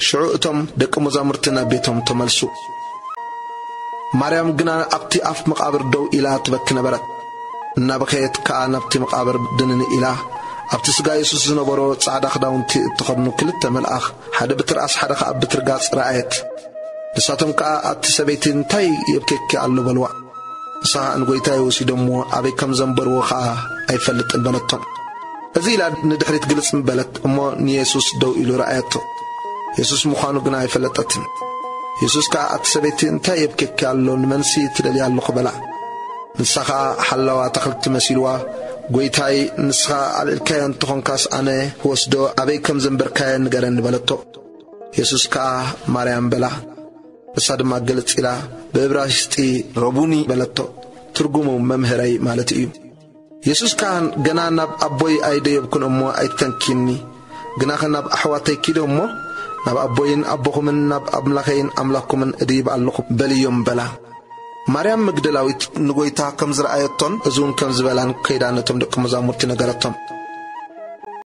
ሽዑ እቶም ደቂ መዛሙርቲ ናብ ቤቶም ተመልሱ። ማርያም ግና ኣብቲ ኣፍ መቓብር ደው ኢላ ትበኪ ነበረት። እናበኸየት ከኣ ናብቲ መቓብር ድንን ኢላ፣ ኣብቲ ስጋ የሱስ ዝነበሮ ጻዕዳ ክዳውንቲ እተኸድኑ ክልተ መልኣኽ፣ ሓደ ብትርኣስ ሓደ ኸኣ ብትርጋጽ ረኣየት። ንሳቶም ከኣ፣ "ኣቲ ሰበይቲ፣ እንታይ የብኬኪ ኣሎ?" በልዋ። ንሳ ኸኣ፣ "ንጐይታየ ወሲዶምዎ፣ ኣበይ ከም ዘንበርዎ ኸኣ ኣይፈልጥን" በለቶም። እዚ ኢላ ንድሕሪት ግልጽ ምበለት እሞ ንየሱስ ደው ኢሉ ረኣየቶ። የሱስ ምዃኑ ግና ኣይፈለጠትን። የሱስ ከኣ፣ "ኣቲ ሰበይቲ፣ እንታይ የብኬኪ ኣሎ? ንመንሲ ትደልያ ኣለኹ?" በላ። ንሳ ኸኣ ሓላዋ ኣታኽልቲ መሲልዋ፣ "ጐይታይ፣ ንስኻ ኣልዒልካዮ እንተኾንካስ ኣነ ክወስዶ ኣበይ ከም ዘንበርካዮ ንገረኒ" በለቶ። የሱስ ከኣ፣ "ማርያም" በላ። ንሳ ድማ ግልጽ ኢላ ብእብራይስጢ "ረቡኒ" በለቶ። ትርጉሙ "መምህረይ" ማለት እዩ። የሱስ ከኣ፣ "ገና ናብ ኣቦይ ኣይደየብኩን እሞ ኣይትተንክይኒ፣ ግናኸ ናብ ኣሕዋተይ ኪደ እሞ ናብ ኣቦይን ኣቦኹምን ናብ ኣምላኸይን ኣምላኽኩምን እድይብ ኣለኹ" በልዮም በላ። ማርያም መግደላዊት ንጐይታ ከም ዝረኣየቶን እዚ እውን ከም ዝበላን ከይዳ ነቶም ደቂ መዛሙርቲ ነገረቶም።